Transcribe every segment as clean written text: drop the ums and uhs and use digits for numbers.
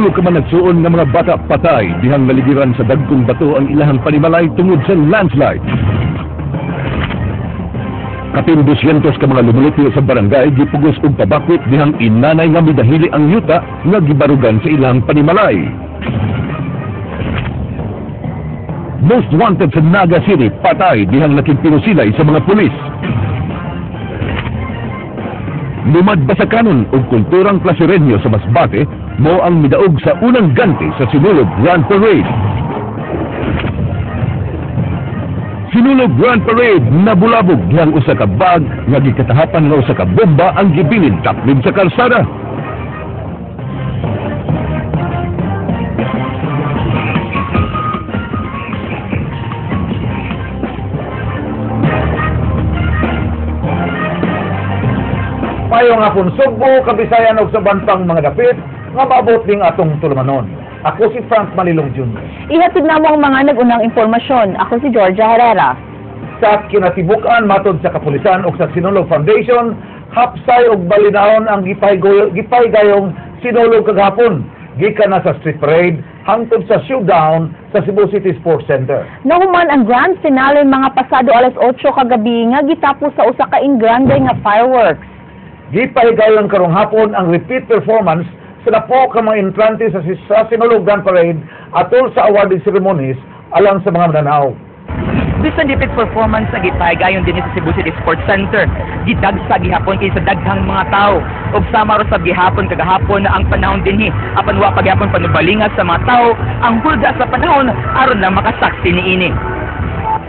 Tulo ka man nagsuon nga mga bata patay dihang naligiran sa dagkong bato ang ilahang panimalay tungod sa landslide. Kapin 200 ka mga lumulupyo sa barangay gipugos og pabakwit dihang inanay nga midahili ang yuta nga gibarugan sa ilang panimalay. Most wanted sa Naga City patay dihang nakigpinusilay sa mga pulis. Lumad ba sa kanon og kulturang Placereño sa Masbate mo ang midaog sa unang ganti sa Sinulog Grand Parade. Sinulog Grand Parade nabulabog dihang usa ka bag nga gikatahapan nga usa ka bomba ang gibilin taklid sa kalsada. Maayong hapon Sugbo, Kabisayan ug sa bantang mga dapit nga maabot ning atong tulumanon. Ako si Frank Malilong Jr. Ihatid namo ang mga nag-unang impormasyon. Ako si Georgia Herrera. Sa kinatibuk-an matod sa kapulisan ug sa Sinulog Foundation, hapsay ug balinaon ang gipahigayong Sinulog kagahapon. Gikan na sa street parade hangtod sa showdown sa Cebu City Sports Center. Nahuman ang grand finale mga pasado alas 8 kagabi nga gitapos sa usa ka ingrande nga fireworks. Gipahigayon karong hapon ang repeat performance sa napo ka mga entrante sa Sinulog Grand Parade atol sa awarding ceremonies alang sa mga mananaw. Bisan repeat performance sa gipahigayon dinhi sa Cebu City Sports Center. Gidagsa gihapon kay sa daghang mga tawo. Ug sama ra sa gihapon kagahapon na ang panahon dinhi apan wa paghapon panubalinga sa mga tawo ang hulga sa panahon aron lang makasaksi niini.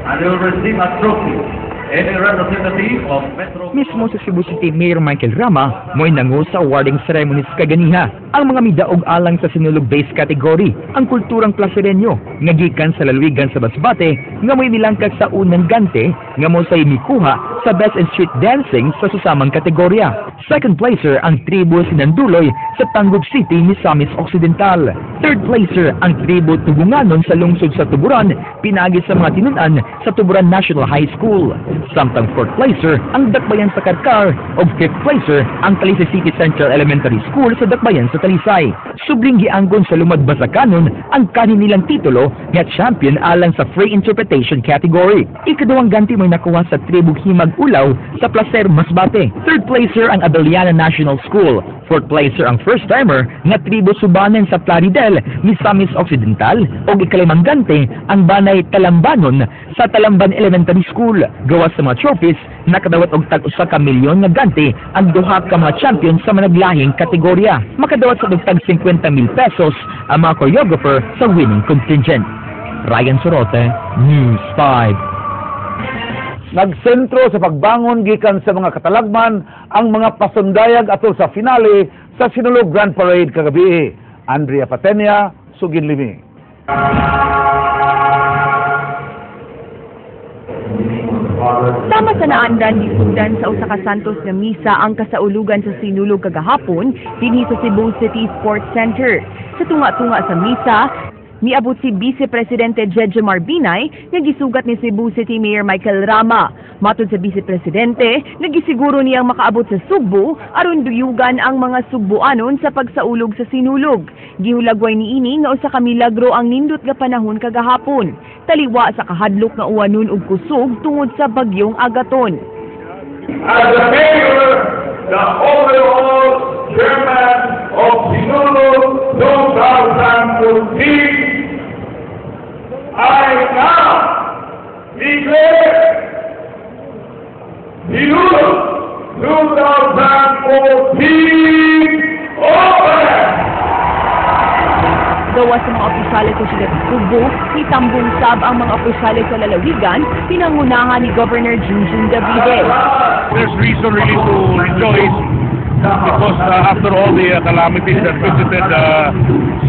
And they will receive a trophy. Any representative of Metro Mismo sa Cebu City Mayor Michael Rama mo'y nangu sa awarding ceremonies kaganiha. Ang mga midaog alang sa Sinulog base category, ang kulturang Placereño, nga gikan sa lalawigan sa Masbate, nga mo'y nilangkag sa unang gante, nga mo say mikuha sa Best in Street Dancing sa susamang kategorya. Second placer ang tribo Sinanduloy sa Tangub City, Misamis Occidental. Third placer ang tribo Tubunganon sa lungsod sa Tuburan, pinagi sa mga tinunan sa Tuburan National High School. Samtang fourth placer ang Dakbayan sa Karkar ug fifth placer ang Talisay City Central Elementary School sa Dakbayan sa Talisay. Subling gianggon sa Lumad Basakanon ang kanilang titulo nga champion alang sa free interpretation category. Ikaduhang ganti may nakuha sa tribo Himag Ulaw sa Placer Masbate. Third placer ang Abeliana National School. Fourth placer ang first timer nga tribo Subanen sa Plaridel, Misamis Occidental ug ikalimang gante ang Banay Talambanon sa Talamban Elementary School. Gawas sa mga trophies, nakadawat og tag-usa ka milyon nga gante ang duha ka mga champion sa managlahing kategorya. Makadawat sa tag 50,000 pesos ang mga choreographer sa winning contingent. Ryan Sorote, News 5. Nagsentro sa pagbangon gikan sa mga katalagman ang mga pasundayag atol sa finale sa Sinulog Grand Parade kagabi. Andrea Patenia, Sugin Limi. Sama sa naandan gisugdan sa usa ka Santos nga misa ang kasaulugan sa Sinulog kagahapon dinhi sa Cebu City Sports Center. Sa tunga-tunga sa misa, miabot si Vice Presidente Jejomar Binay nga gisugat ni Cebu City Mayor Michael Rama. Matod sa Vice Presidente, nagisiguro niyang makaabot sa Sugbo aron duyugan ang mga Sugboanon sa pagsaulog sa Sinulog. Gihulagway niini nga usa ka milagro ang nindot nga panahon kagahapon. Taliwa sa kahadlok nga uwanon og kusog tungod sa bagyong Agaton. As the mayor, the overall chairman of Sinulog 2014, I now declare Sinulog 2014 open! Gawa sa mga opisyales sa siyudad sa Sugbo, nitambong sab ang mga opisyales sa lalawigan, pinangunahan ni Governor Junjun Davide. There's reason really to rejoice because after all the calamities that visited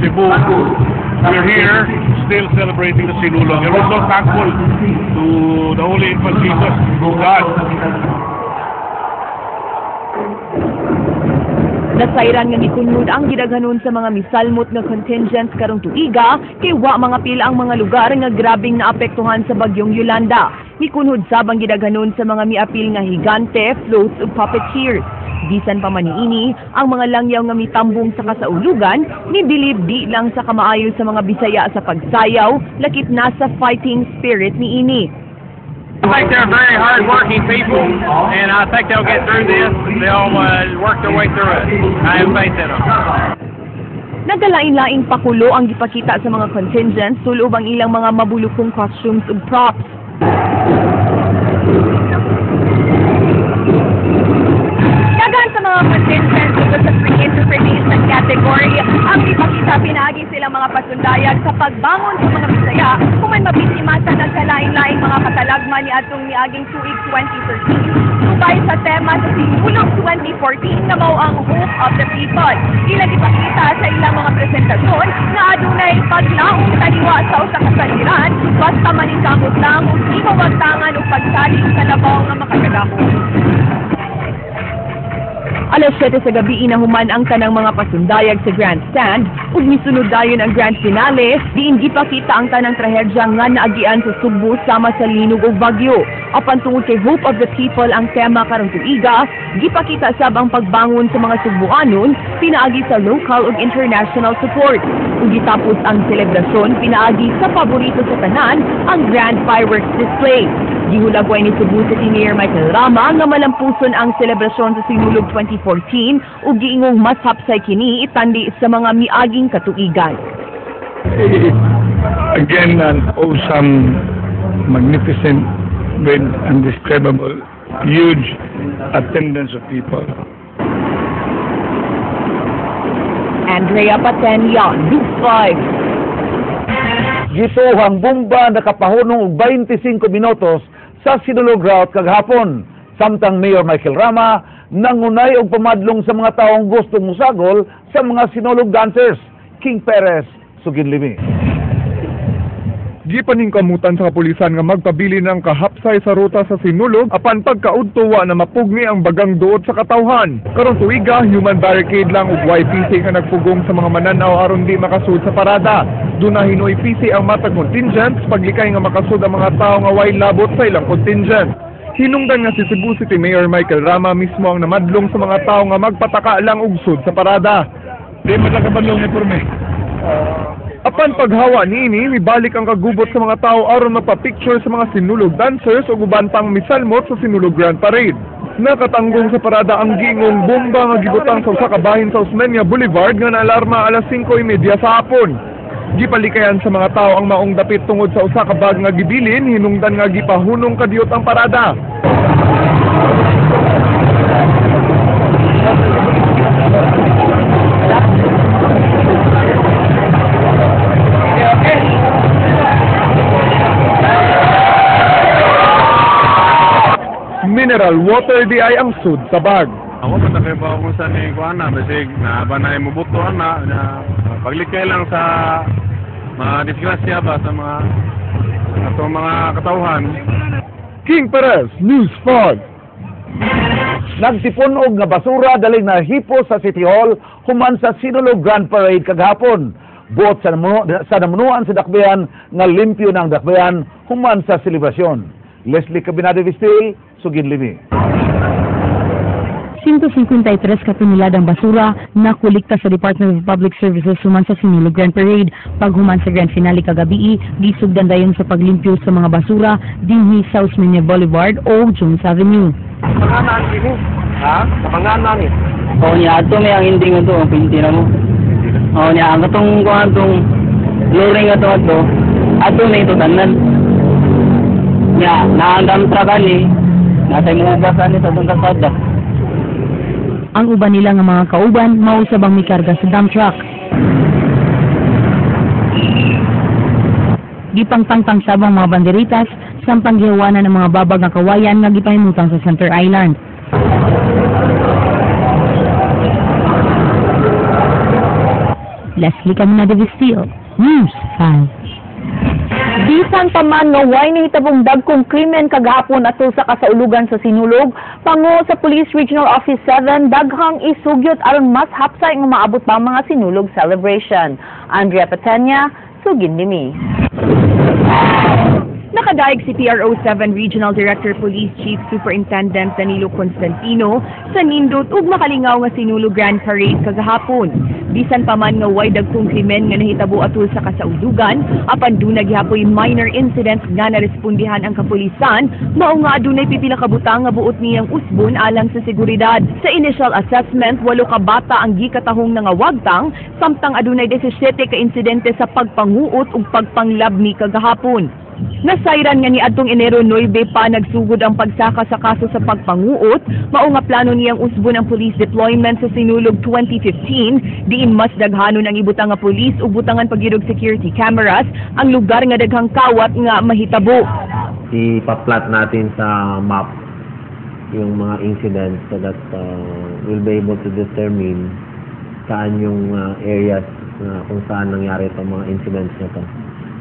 Cebu, we're here still celebrating the Sinulog. And we're so thankful to the Holy Infant Jesus, to God. Nasayran nga gikunyod ang gidaghanon sa mga misalmot nga contingents karong tuiga kay wa mga pila ang mga lugar nga grabeng naapektuhan sa bagyong Yolanda. Mikunhod sab ang gidaghanon sa mga miapil nga higante, floats ug puppeteers. Bisan pa man niini, ang mga langyaw nga mitambong sa kasaulugan, mibilib di lang sa kamaayo sa mga Bisaya sa pagsayaw, lakip na sa fighting spirit niini. I think they're very hard-working people, and I think they'll get through this. They'll work their way through it. I have faith in them. Nagkalain-laing pakulo ang gipakita sa mga contingents sulob ang ilang mga mabulukong costumes ug props. Daghan sa mga contingents ug sa pre-interpretation category ang ipakita pinaagi silang mga pasundayag sa pagbangon sa mga Bisaya human mabiktima sa nagkalain-laing mga katalagman niadtong miaging tuig 2013. Subay sa tema sa Sinulog 2014 na mao ang Hope of the People. Ilang ipakita sa ilang mga presentasyon na adunay paglaom taliwa sa usa ka saliran basta maningkamot lang ug di mawagtangan og pagsalig sa labaw nga makagagahom. Alas 7 sa gabi inahuman ang tanang mga pasundayag sa grandstand ug misunod dayon ang grand finale, diin gipakita ang tanang trahedya nga naagian sa Sugbo sama sa linog ug bagyo. Apan tungod kay Hope of the People ang tema karong tuiga, gipakita sab ang pagbangon sa mga Sugboanon pinaagi sa local ug international support. Ug gitapos ang selebrasyon pinaagi sa paborito sa tanan, ang grand fireworks display. Gihulagway ni Cebu City Mayor Michael Rama nga malampuson ang selebrasyon sa Sinulog 2014 ug giingong mas hapsay kini itandi sa mga miaging katuigan. Again, an awesome, magnificent, with undescribable, huge attendance of people. Andrea Patenia, News 5. Gituhang bomba nakapahunong og 25 minutos sa Sinulog route kagahapon. Samtang Mayor Michael Rama nangunay og pamadlong sa mga taong gustong musagol sa mga Sinulog dancers. King Perez, Suginlimi. Gipaningkamutan sa kapulisan nga magpabili ng kahapsay sa ruta sa Sinulog apan pagkaudto wa na mapugni ang bagang duot sa katawhan. Karong tuiga, human barricade lang ug YPC nga nagpugong sa mga mananaw aron di makasud sa parada. Duna hinoy PC ang matag contingents paglikay nga makasud ang mga tawo nga way labot sa ilang contingent. Hinungdan nga si Cebu City Mayor Michael Rama mismo ang namadlong sa mga tawo nga magpataka lang og sud sa parada. Di man lang kabadlong ni Purme. Apan paghawa niini, mibalik ang kagubot sa mga tao aron mapapicture sa mga Sinulog dancers ug uban pang misalmot sa Sinulog Grand Parade. Nakatanggong sa parada ang giingong bomba nga gibutang sa usa ka bahin sa Osmeña Boulevard nga naalarma alas 5:30 sa hapon. Gipalikayan sa mga tao ang maong dapit tungod sa usa ka bag nga gibilin, hinungdan nga gipahunong kadiyot ang parada. Mineral water di ay ang sud sa bag. Ako pa tayo ba kung saan ni Kuana, basig na ba na imubuto na paglikay lang sa mga disgrasya ba sa mga atong mga katawhan. King Perez, News 5. Nagtipon-og nga basura daling nahipo sa City Hall human sa Sinulog Grand Parade kagahapon. Buot sa namunuan sa dakbayan nga limpyo ng dakbayan human sa selebrasyon. Leslie Cabinade Vistil, Suginlimi. 153 ka toneladang basura na kolekta sa Department of Public Services human sa Sinulog Grand Parade. Paghuman sa Grand Finale kagabii, gisugdan dayon sa paglimpyo sa mga basura dinhi sa Osmeña Boulevard o Jones Avenue. Panganan ini? Ha? Panganan ni. Oh, niya ato may ang ending ato, ang pinti na mo. Oh, niya ang katong kuan tong luring ato ato. Ato na ito tanan. Niya, naandam truck ani. Nasa imong ugasan ni sa atong kasada. Ang uban nila nga mga kauban mausab ang mikarga sa dump truck. Gipangtangtang sab ang mga banderitas samtang gihawanan ang mga babag nga kawayan nga gipahimutang sa Center Island. Leslie Caminada Vistil, News 5. Bisan pa man nga way nahitabong dagkong krimen kagahapon atol sa kasaulugan sa Sinulog, pango sa Police Regional Office 7 daghang isugyot aron mas hapsay nga maabot pa ang mga Sinulog celebration. Andrea Patenia, Suginlimi. Nakadayeg si PRO 7 Regional Director Police Chief Superintendent Danilo Constantino sa nindot ug makalingaw nga Sinulog Grand Parade kagahapon. Bisan pa man nga way dagkong krimen nga nahitabo atul sa kasaulugan, apan duna gihapoy minor incidents nga narespondihan ang kapulisan, mao nga adunay pipila ka butang nga buot niyang usbon alang sa seguridad. Sa initial assessment, walo ka bata ang gikatahong nangawagtang, samtang adunay 17 ka insidente sa pagpanguot ug pagpanglabni kagahapon. Nasayran nga niadtong Enero 9 pa nagsugod ang pagsaka sa kaso sa pagpanguot, mao nga plano niyang usbon ang police deployment sa Sinulog 2015, diin mas daghanon ang ibutang nga police ug butangan pa gyud og security cameras ang lugar nga daghang kawat nga mahitabo. Ipa-plot natin sa map yung mga incidents so that we'll be able to determine saan yung areas na kung saan nangyari itong mga incidents na to.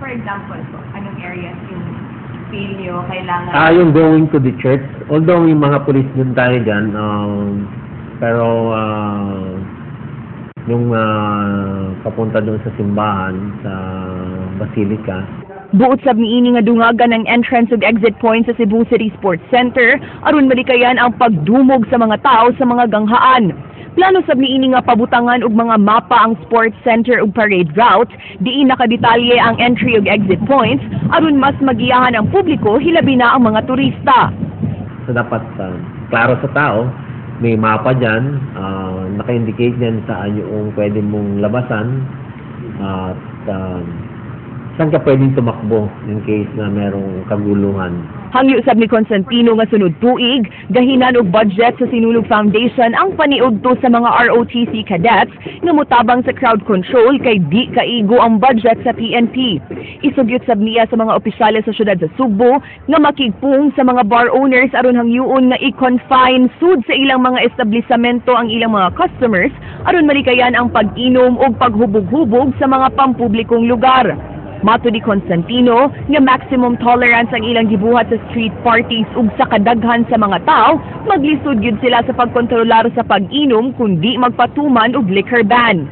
For example po, anong areas yung feel nyo kailangan? Ah, yung going to the church, although may mga police din tayo dyan, pero yung papunta doon sa simbahan, sa basilica. Buot sab niini nga dungagan ang entrance ug exit point sa Cebu City Sports Center aron malikayan ang pagdumog sa mga tao sa mga ganghaan. Plano sab niini nga pabutangan og mga mapa ang sports center ug parade route, diin nakadetalye ang entry ug exit points aron mas magiyahan ang publiko, hilabi na ang mga turista. So dapat klaro sa tao, may mapa dyan, naka-indicate dyan saan yung pwede mong labasan, at saan ka pwedeng tumakbo in case na merong kaguluhan. Hangyo sab ni Constantino nga sunod tuig, gahinan og budget sa Sinulog Foundation ang paniudto sa mga ROTC cadets nga motabang sa crowd control kay di kaigo ang budget sa PNP. Isugyot sab niya sa mga opisyales sa syudad sa Sugbo nga makigpung sa mga bar owners aron hangyoon nga i-confine sud sa ilang mga establisamento ang ilang mga customers aron malikayan ang pag-inom ug paghubog-hubog sa mga pampublikong lugar. Matud ni Constantino nga maximum tolerance ang ilang gibuhat sa street parties ug sa kadaghan sa mga tao, maglisod gyud sila sa pagkontrolar sa pag-inom kundi magpatuman og liquor ban.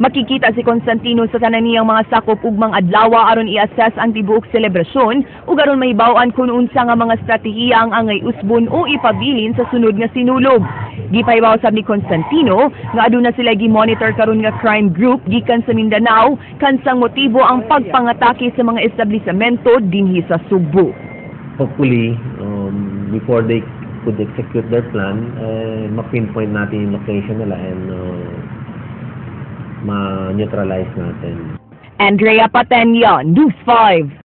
Makikita si Constantino sa tanan niyang mga sakop ugmang adlaw aron i-assess ang tibuok selebrasyon ug aron mahibaw-an kung unsa nga mga estratehiya ang angay usbon o ipabilin sa sunod nga Sinulog. Gipahibaw sab ni Constantino nga aduna sila gi-monitor karon nga crime group gikan sa Mindanao kansang motibo ang pagpangatake sa mga establisamento dinhi sa Sugbo. Hopefully, before they could execute their plan, eh, ma-pinpoint natin yung location nila and ma-neutralize natin. Andrea Patenya, News 5.